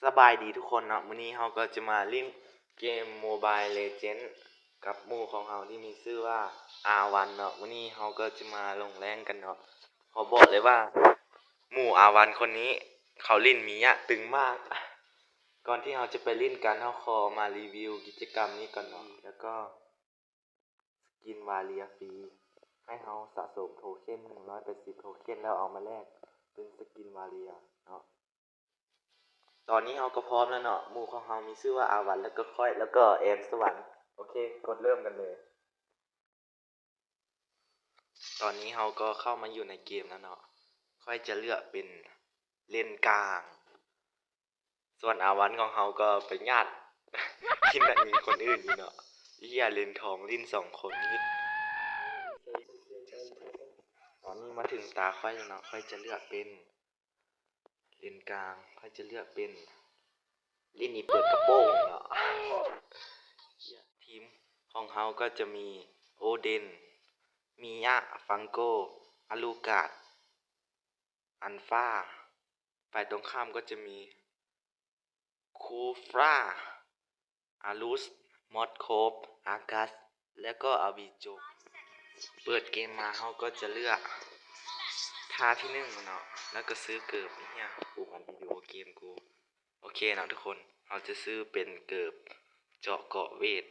ສະບາຍດີທຸກຄົນເນາະ, ມື້ນີ້ເຮົາກໍຈະມາຫຼິ້ນເກມ Mobile Legends ກັບໝູ່ຂອງເຮົາທີ່ມີຊື່ວ່າ ອາວັນ ເນາະ. ມື້ນີ້ເຮົາກໍຈະມາລົງແລງກັນເນາະ. ຂໍບອກເລີຍວ່າໝູ່ອາວັນຄົນນີ້ເຂົາຫຼິ້ນມີຍະຕຶງມາກ. ກ່ອນທີ່ເຮົາຈະໄປຫຼິ້ນກັນ ເຮົາຂໍມາຣີວິວກິດຈະກຳນີ້ກ່ອນເນາະ, ແລ້ວກໍ ສະກິນວາເລຍຟຣີ ໃຫ້ເຮົາສະສົມໂທເຄັນ ໜຶ່ງຮ້ອຍແປດສິບໂທເຄັນ ແລ້ວເອົາມາແລກເປັນສະກິນວາເລຍເນາະ. ຕອນນີ້ເຮົາກໍພ້ອມແລ້ວເນາະ, ໝູ່ຂອງເຮົາມີຊື່ວ່າອາວັນ ແລ້ວກໍຂ້ອຍ ແລ້ວກໍແອນສະຫວັນ. ໂອເຄ ກົດເລີ່ມກັນເລີຍ. ຕອນນີ້ເຮົາກໍເຂົ້າມາຢູ່ໃນເກມແລ້ວເນາະ, ຂ້ອຍຈະເລືອກເປັນເລນກາງ. ສ່ວນອາວັນຂອງເຮົາກໍໄປຍາດກິນອັນນີ້ຄົນອື່ນຢູ່ເນາະ. ເອີຍ ເລນທອງຫຼິ້ນສອງຄົນນີ້. ຕອນນີ້ມາເຖິງຕາຂ້ອຍແລ້ວເນາະ, ຂ້ອຍຈະເລືອກເປັນເລນກາງ, ຂ້ອຍຈະເລືອກເປັນຫຼິ້ນອີເປີດກະໂປງເນາະ. ທີມຂອງເຮົາກໍຈະມີໂອເດນ, ມີຍະ, ຟັງໂກ, ອາລູກາດ, ອັນຟາ. ຝ່າຍຕົງຂ້າມກໍຈະມີ ຄູຟຣາ, ອາລຸສ, ມອດໂຄບ, ອາກັສ ແລ້ວກໍອາບີໂຈ. ເປີດເກມມາເຮົາກໍຈະເລືອກທ່າທີໜຶ່ງເນາະ, ແລ້ວກໍຊື້ເກີບ. ເອີຍ ປູກອັນວິດີໂອເກມກູ. ໂອເຄເນາະທຸກຄົນ, ເຮົາຈະຊື້ເປັນເກີບເຈາະເກາະເວດ.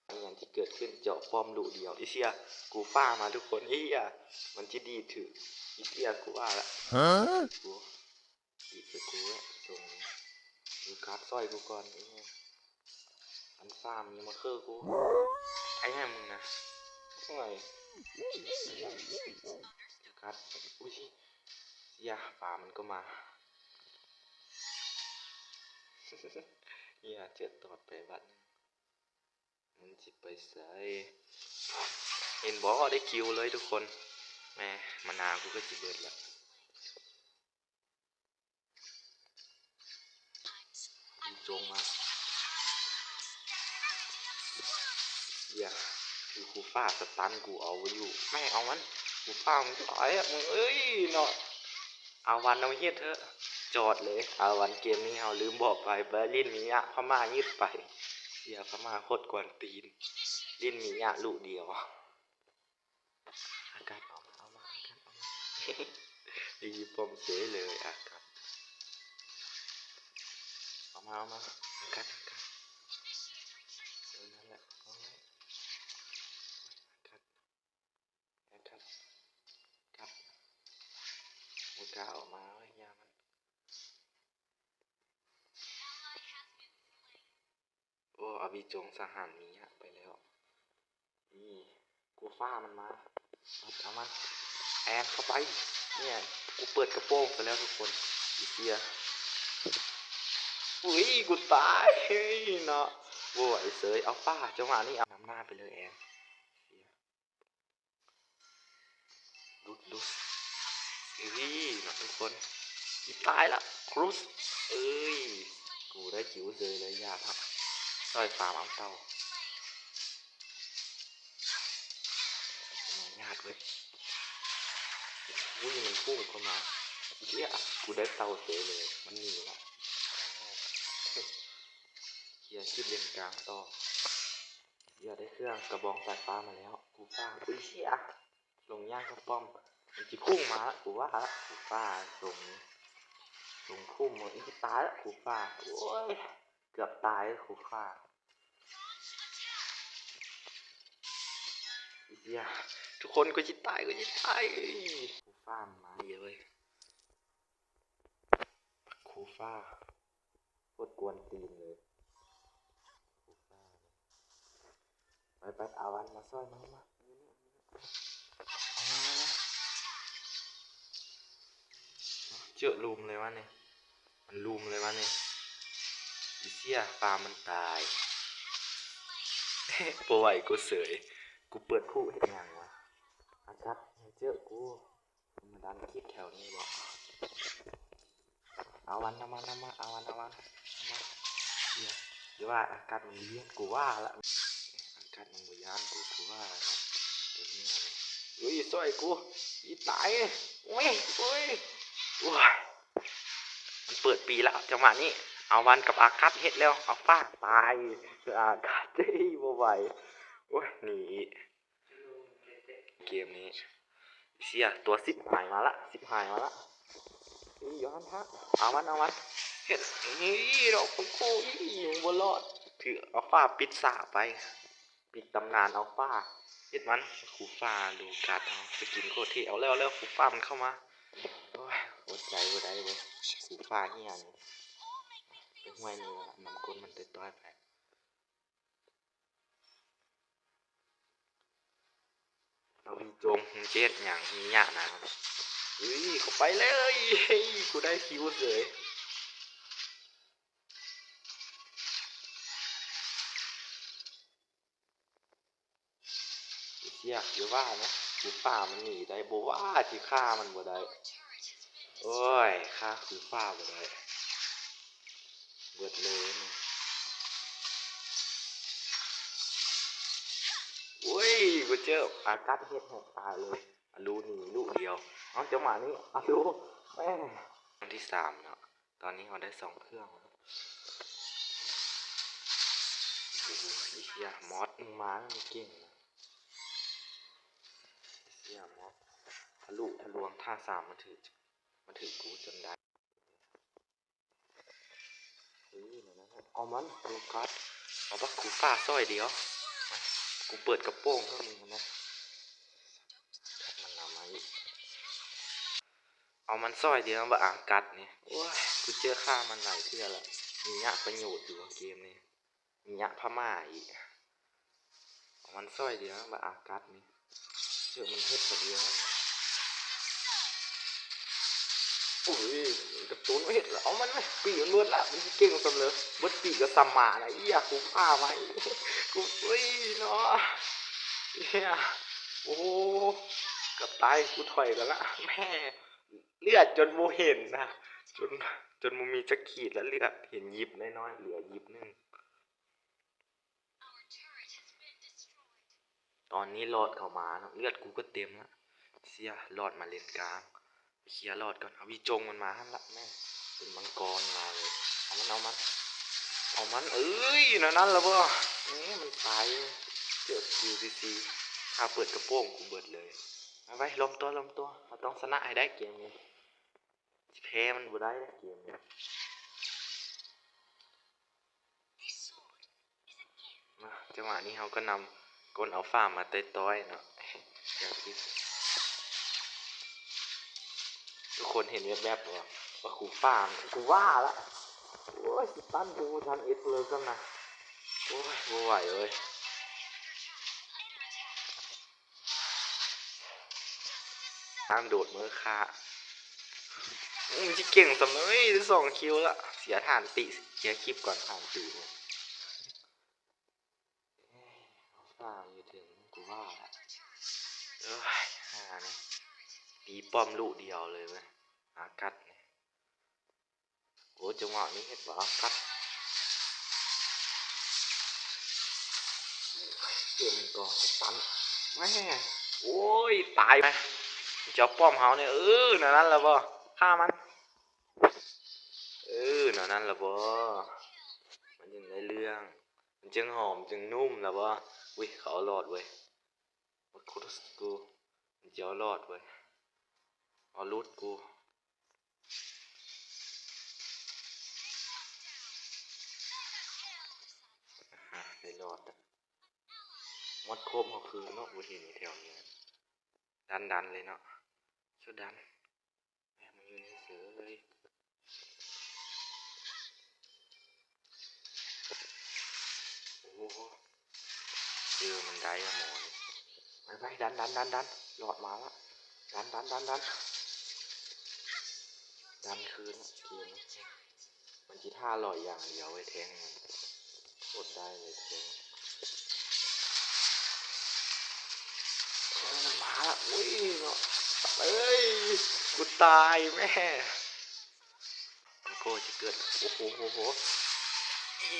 ອີ່ຫຍັງທີ່ເກີດຂຶ້ນ ເຈາະປ້ອມລູກດຽວ. ອີເຊຍ ກູຟາມາທຸກຄົນ. ອີເຊຍ ມັນຊິດີດຖືກ. ອີເຊຍ ກູວ່າລະ. ຮະ? ກູ ດີດໃສ່ກູແລ້ວ. ສົ່ງ ລູກາດຊ່ອຍກູກ່ອນ. ເອີ ອັນຟາມຍັງມາເຄີກູ. ໄອ້ຫຍັງມຶງນະ? ໂອ້ຍ ລູກາດ. ອຸ້ຍ ຢ່າ ຟາມມັນກໍມາ. ຢ່າ ເຈີຕອດໄປບາດໜຶ່ງ. ມັນຊິໄປໃສ? ເຫັນບໍ່? ໄດ້ຄິວເລີຍທຸກຄົນ. ແໝ່ ມານາກູກໍຊິເບິດລະ. ຈົ່ງມາ. ຢ່າ ຄືຄູຟາສະຕັນ ກູເອົາບໍ່ຢູ່. ແມ່ ເອົາມັນ ຄູຟາ ມຶງຕາຍອະ ມຶງເອີຍເນາະ. ອາວັນ ເອົາເຮັດເຖາະ. ຈອດເລີຍ ອາວັນ. ເກມນີ້ເຮົາລືມບອກໄປ ໄປຫຼິ້ນມິຍະພະມ້າຍຶດໄປ. ເສຍພະມ້າໂຄດກວນຕີນ ຫຼິ້ນມິຍະລູກດຽວ. ອາກັດ ເອົາມາ ເອົາມາ ອາກັດ ເອົາມາ. ໄດ້ຍິບປ້ອມເສຍເລີຍ ອາກັດ. ເອົາມາ ເອົາມາ ອາກັດ ອາກັດ. ເອີ ນັ້ນແຫຼະ ເອົາໄວ້ ອາກັດ. ກັດ ກັດ ບໍ່ກ້າອອກມາເວີ້ຍ ຢ່າມັນ. ໂອ້ ອາບີຈົງສະຫານມີຍະໄປແລ້ວ. ນີ້ ກູຟາມັນມາ. ເອົາມັນ ແອນເຂົ້າໄປ. ນີ້ ກູເປີດກະໂປງໄປແລ້ວທຸກຄົນ. ອີເຊຍ ອຸ້ຍ ກູຕາຍເນາະ. ໂອ້ຍ ເສີຍ ເອົາຟາ ຈັງຫວະນີ້ເອົານຳໜ້າໄປເລີຍ ແອນ. ຫຼຸດ ຫຼຸດ. ເອີຍ ເນາະທຸກຄົນ. ອີ ຕາຍລະ ຄຣູສ. ເອີຍ ກູໄດ້ຄິວເສີຍເລີຍ. ຢ່າເຖາະ ຊ່ອຍຟາມເອົາເຕົ່າ. ມາຍາດເວີ້ຍ. ອຸ້ຍ ມັນພຸ່ງເຂົ້າມາ. ເຮີ້ຍ ກູໄດ້ເຕົ່າເສີຍເລີຍ. ມັນໜີລະ. ເຄຍຄລິບເລນກາງຕໍ່. ເຫຼືອໄດ້ເຄື່ອງກະບອງສາຍຟ້າມາແລ້ວ. ກູຟາ ອຸ້ຍ ເຊຍ ລົງຍ່າງເຂົ້າປ້ອມ. ມັນຊິພຸ່ງມາລະ ກູວ່າລະ. ກູຟາ ລົງ ລົງພຸ່ງ. ອີ ຕາຍລະ ກູຟາ. ໂອ້ຍ ເກືອບຕາຍ ກູຟາ. ເອີຍ ທຸກຄົນ ກູຊິຕາຍ ກູຊິຕາຍ. ກູຟາມາເລີຍເວີ້ຍ. ກູຟາ ໂຄດກວນຕີນເລີຍ. ໄປ ໄປ ອາວັນມາຊ່ອຍ ມາ ມາ ມາ ເຈີລຸມເລີຍວະນີ້ ມັນລຸມເລີຍວະນີ້. ອີເຊຍ ຟາມມັນຕາຍ. ບໍ່ໄຫວ ກູເສີຍ ກູເປີດຜູ້ເຮັດຫຍັງວະ. ອາກັດ ເຈີກູ ມາດັນຄລິບແຖວນີ້ບໍ່? ອາວັນ ອາວັນ ອາວັນ ອາວັນ ອາວັນ ອາວັນ. ເອີຍ ຫຼືວ່າອາກັດມັນບໍ່ຢ້ານ ກູວ່າລະ. ອາກັດມັນບໍ່ຢ້ານ ກູ ກູວ່າລະ. ໂຕນີ້ ເອີຍ ຊ່ອຍກູ ອີ ຕາຍ. ໂອ້ຍ ໂອ້ຍ ໂອ້ຍ. ມັນເປີດປີແລ້ວ ຈັງຫວະນີ້ ອາວັນກັບອາກັດເຮັດແລ້ວ ອາຟ້າຕາຍ ອາກັດ ເອີຍ ບໍ່ໄຫວ ໂອ້ຍ ໜີອີກ ເກມນີ້ ເຊຍ ຕົວສິບຫາຍມາລະ ສິບຫາຍມາລະ ເອີຍ ຢູ່ຫັ້ນທະ ອາວັນ ອາວັນ ເຮັດ ນີ້ດອກໂກໂກ້ ນີ້ ຍັງບໍ່ລອດ ຖືກອາຟ້າປິດສາໄປ. ປິດຕຳນານອາຟ້າ ເຮັດມັນ ຄູຟ້າລູກາດເຮົາ ສະກິນໂຄດເທ່ ເອົາແລ້ວ ເອົາແລ້ວ ຄູຟ້າມັນເຂົ້າມາ ໂອ້ຍ ອົດໃຈບໍ່ໄດ້ເວີຍ ຄູຟ້າເຫ້ຍນີ້ ໄປຫ້ວຍນີ້ລະ ນຳກົ້ນມັນຕ່ອຍໆໄປ ເອົາອີ່ຈົງ ມຶງເຈັດຫຍັງ ມີຍະນະ ເອີຍ ເຂົ້າໄປເລີຍ ເຮີ້ຍ ກູໄດ້ຄິວເສີຍ. ເຊຍ ຢ່າວ່ານະ ຄູຟ້າມັນໜີໄດ້ ບໍ່ວ່າຊິຂ້າມັນບໍ່ໄດ້ ໂອ້ຍ ຂ້າຄູຟ້າບໍ່ໄດ້ ເບິດເລີຍນີ້ ໂອ້ຍ ບໍ່ເຈີ ອາກັດເຮັດໃຫ້ຕາຍເລີຍ ອາລູໜີລູກດຽວ ເອົາ ຈັງຫວະນີ້ ອາລູ ແມ່ ອັນທີສາມເນາະ. ຕອນນີ້ເຮົາໄດ້ສອງເຄື່ອງແລ້ວ ໂອ້ໂຫ ໄອ້ເຫຍ ມອດ ມຶງມາແລ້ວ ມຶງເກັ່ງນະ ໄອ້ເຫຍ ມອດ ທະລຸທະລວງ ທ່າສາມ ມາຖືກ ມາຖືກກູຈົນໄດ້ ເອີ ນັ້ນນະ ເອົາມັນ ໂຟກັສ ເອົາບັກຄູຟ້າຊອຍດຽວ ມາ ກູເປີດກະໂປງໃຫ້ມຶງຫັ້ນນະ ມັນເອົາມາອີກ. ເອົາມັນຊອຍດຽວ ບັກອາກັດນີ້ ໂອ້ຍ ກູເຈີຂ້າມັນຫຼາຍເທື່ອລະ ມີຍະປະໂຫຍດຢູ່ເກມນີ້ ມີຍະພະມ້າອີກ ເອົາມັນຊອຍດຽວ ບັກອາກັດນີ້ ເຈີມັນເຮັດບາດດຽວ ໂອ້ຍ ກະຕຸ້ນເຮັດລະ ເອົາມັນໄປ ປີກມັນເບິດລະ ມັນຊິເກັ່ງສ່ຳເລີ ເບິດປີກກະສ່ຳໝາລະ ອີຫຍັງ ກູພາໄວ້ ກູ ໂອ້ຍເນາະ ເອີຍ ໂອ້ ເກືອບຕາຍ ກູຖອຍກ່ອນລະ ແມ່ ເລືອດຈົນບໍ່ເຫັນນະ ຈົນ ຈົນບໍ່ມີຈັກຂີດລະ ເລືອດເຫັນຢິບນ້ອຍໆ ເຫຼືອຢິບໜຶ່ງ ຕອນນີ້ລອດເຂົ້າມາເນາະ ເລືອດກູກະເຕັມລະ ເຊຍ ລອດມາເລນກາງ ເຄຍລອດກ່ອນ ເອົາ ວິຈົງມັນມາຫັ້ນລະ ແມ່ ເປັນມັງກອນມາເລີຍ ເອົາມັນ ເອົາມັນ ເອົາມັນ ເອີຍ ແນວນັ້ນລະບໍ່ ແມ່ ມັນຕາຍ ເຈີສະກິວຊີຊີ ຖ້າເປີດກະໂປງກູເບິດເລີຍ ໄປໆ ລວມຕົວ ລວມຕົວ ເຮົາຕ້ອງຊະນະໃຫ້ໄດ້ເກມນີ້ ຊິແພ້ມັນບໍ່ໄດ້ເກມນີ້ ມາ ຈັງຫວະນີ້ເຮົາກໍນຳກົ້ນອາຟ້າມາຕ່ອຍໆເນາະ ຢ່າຄິດ ທຸກຄົນເຫັນແວບໆບໍ່ ວ່າຄູຟ້າ ກູວ່າລະ ໂອ້ຍ ສະຕັນກູບໍ່ທັນເອັດເລີຍຊ້ຳນະ ໂອ້ຍ ບໍ່ໄຫວເວີຍ. ທາງໂດດມືຂ້າ ອືມ ຊິເກັ່ງສ່ຳເລີຍ ໄດ້ສອງຄິວລະ ເສຍທ່ານຕິ ເສຍຄລິບກ່ອນທ່ານຕິ ເອີຍ ເອົາສາມຢູ່ເທິງ ກູວ່າລະ ເອີຍ ຫານີ້ ຕີປ້ອມລູກດຽວເລີຍເວີຍ ອາກັດນີ້. ໂອ້ ຈັງຫວະນີ້ເຮັດບໍ່ຄັກ ເກມກໍສະຕັນ ແມ່ ໂອ້ຍ ຕາຍ ຈະເອົາປ້ອມເຮົານີ້ ເອີ ແນວນັ້ນລະບໍ່ ຂ້າມັນ ເອີ ແນວນັ້ນລະບໍ່ ມັນຈຶ່ງໄດ້ເລື່ອງ ມັນຈຶ່ງຫອມ ຈຶ່ງນຸ້ມລະບໍ່ ອຸ້ຍ ເຂົາເອົາລອດເວີຍ ໂຄດສະກູ ມັນຈະເອົາລອດເວີຍ ເອົາຫຼຸດກູ. ອາ ໄດ້ລອດລະ ໝົດຄົບເຮົາຄືນເນາະ ບໍ່ເຫັນຢູ່ແຖວນີ້ ດັນໆເລີຍເນາະ ຊຸດດັນ ແມ່ ມາຢູ່ນີ້ເສີຍ ໂອ້ໂຫ ເຈີມັນໄດ້ລະໝໍນີ້ ໄປໆ ດັນໆໆໆ ລອດມາລະ ດັນໆໆໆ ດັນຄືນ ເກມນີ້ ມັນຊິທ່າລອຍຢ່າງດຽວເວີຍ ແທງມັນ ໂຄດໄດ້ເລີຍແທງ ເອີ ມັນມາລະ ອຸ້ຍເນາະ ເອີຍ ກູຕາຍແມ່. ມັງໂກຈະເກີດ ໂອ້ໂຫ ໂຫ ໂຫ ອີ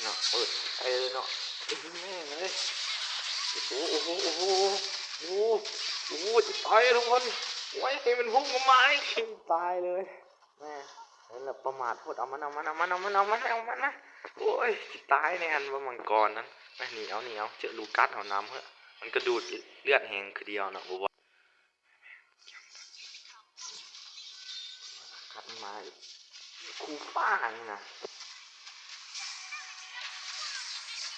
ເນາະ ເປີດໄປເລີຍເນາະ ອີ ແມ່ເອີຍ ໂອ້ໂຫ ໂອ້ໂຫ ໂອ້ໂຫ ໂອ້ໂຫ ໂອ້ໂຫ ຈະຕາຍແລ້ວທຸກຄົນ ໂອ້ຍ ໃຫ້ມັນພຸ່ງມາ ຕາຍເລີຍ ແມ່ ນັ້ນລະປະໝາດໂພດ ເອົາມັນ ເອົາມັນ ເອົາມັນ ໂອ້ຍ ຊິຕາຍແນ່ຫັ້ນວ່າມັງກອນນັ້ນ. ນີ້ເອົາ ນີ້ເອົາ ເຈີລູກັສເຮົານຳເຮີ້ ມັນກະດູດເລືອດແຮງຄືດຽວເນາະ ບໍ່ວ່າ ກັດມາອີກ ຄູປ້ານີ້ນະ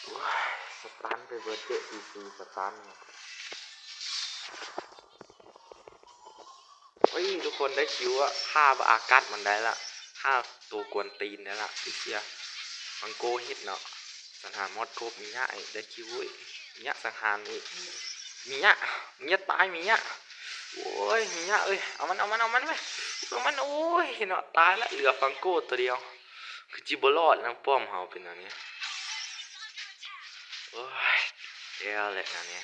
ໂອ້ຍ ສະຕັນໄປເບີດເດະ ຊີຊີ ສະຕັນນະ. ເອີຍ ທຸກຄົນໄດ້ຄິວອະ ຂ້າບໍ່ອາກັດມັນໄດ້ລະ ຂ້າໂຕກວນຕີນໄດ້ລະ ເອເຊຍ ມັງໂກເຮັດເນາະ ສັງຫານມອດກົບ ມີຍະ ໄດ້ຄິວເວີຍ ມີຍະ ສັງຫານອີກ ມີຍະ ມີຍະຕາຍ ມີຍະ ໂອ້ຍ ມີຍະເອີຍ ເອົາມັນ ເອົາມັນ ເອົາມັນເວີຍ ເອົາມັນ ໂອ້ຍ ເນາະ ຕາຍລະ ເຫຼືອຟັງໂກໂຕດຽວ ຄືຊິບໍ່ລອດນະ ປ້ອມເຮົາເປັນແນວນີ້ ໂອ້ຍ ແລ້ວແຫຼະແນວນີ້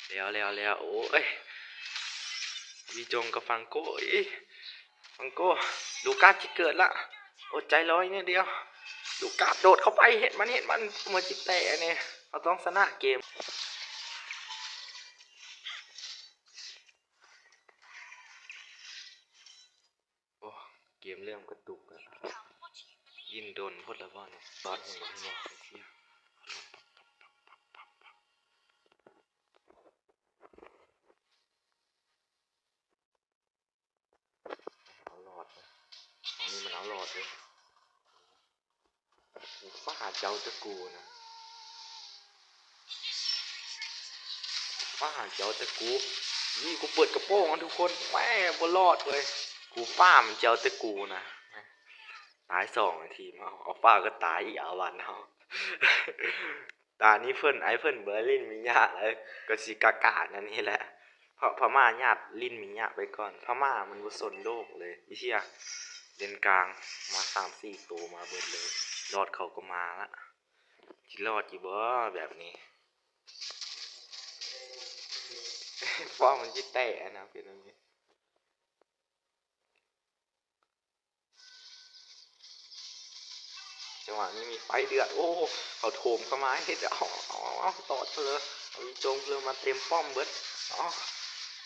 ແລ້ວ ແລ້ວ ແລ້ວ ໂອ້ຍ ວີຈົງກັບຟັງໂກ ອີ ຟັງໂກ ລູກາຊິເກີດລະ ອົດໃຈລໍອີກໜ້ອຍດຽວ ລູກາໂດດເຂົ້າໄປ ເຮັດມັນ ເຮັດມັນ ເໝືອນຊິແຕກແນ່ ເຮົາຕ້ອງຊະນະເກມ ໂອ້ ເກມເລີ່ມກະຕຸກລະ ຫຼິ້ນດົນໂພດລະບໍ່ນີ້ ຕອດເຫັນບໍ່ ເຫັນບໍ່ ເຫັນບໍ່ ເອົາຫຼອດເວີຍ ອັນນີ້ມັນເອົາຫຼອດເວີຍ ກູຟ້າເຈົ້າແຕ່ກູນະ ຟ້າເຈົ້າແຕ່ກູ ນີ້ ກູເປີດກະໂປງເອົາທຸກຄົນ ແໝ່ ບໍ່ລອດເວີຍ ກູຟ້າມັນເຈົ້າແຕ່ກູນະ ຕາຍສອງທີມ ເອົາ ເອົາຟ້າກະຕາຍອີກ ເອົາວັນເຮົາ ຕານີ້ເພິ່ນ ໄອ້ເພິ່ນບໍ່ໄດ້ຫຼິ້ນມິຍະ ເອີ ກະຊິກາກາແນວນີ້ແຫຼະ ພະ ພະມ້າຍາດຫຼິ້ນມິຍະໄປກ່ອນ ພະມ້າມັນບໍ່ສົນໂລກເລີຍ ອີເຊຍ ເລນກາງມາສາມສີ່ໂຕມາເບິດເລີຍ ລອດເຂົາກະມາລະ ຊິລອດຢູ່ບໍ່ແບບນີ້ ປ້ອມມັນຊິແຕກນະ ເປັນແບບນີ້. ຈັງຫວະນີ້ມີໄຟເດືອດ ໂອ້ ເຂົາໂຖມເຂົ້າມາເຮັດ ເອົາ ເອົາ ເອົາ ເອົາ ຕອດເລີຍ ເອົາອີຈົງເລີຍ ມາເຕັມປ້ອມເບິດ ເອົາ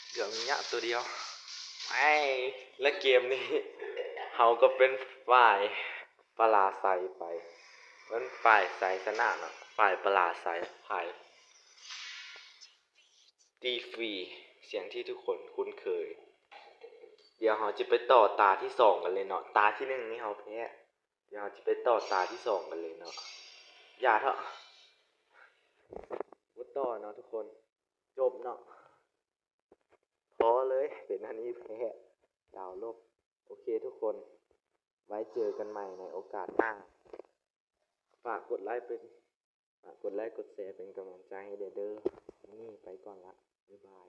ເຫຼືອມີຍະໂຕດຽວ ໄອ້ ແລະເກມນີ້ເຮົາກະເປັນຝ່າຍປະລາໄຊໄປ ເປັນຝ່າຍໄຊຊະນະເນາະ ຝ່າຍປະລາໄຊ ຝ່າຍ ຕີຟຣີ ສຽງທີ່ທຸກຄົນຄຸ້ນເຄີຍ ດຽວເຮົາຈະໄປຕໍ່ຕາທີສອງກັນເລີຍເນາະ ຕາທີໜຶ່ງນີ້ເຮົາແພ້ ດຽວເຮົາຈະໄປຕໍ່ຕາທີສອງກັນເລີຍເນາະ ຢ່າເຖາະ ບໍ່ຕໍ່ເນາະທຸກຄົນ ຈົບເນາະ ພໍເລີຍ ເປັນອັນນີ້ແພ້ ດາວລົບ ໂອເຄທຸກຄົນ ໄວ້ເຈີກັນໃໝ່ໃນໂອກາດໜ້າ ຝາກກົດໄລເປັນ ຝາກກົດໄລກົດແຊເປັນກຳລັງໃຈໃຫ້ແດ່ເດີ ມື້ນີ້ໄປກ່ອນລະ ບາຍບາຍ.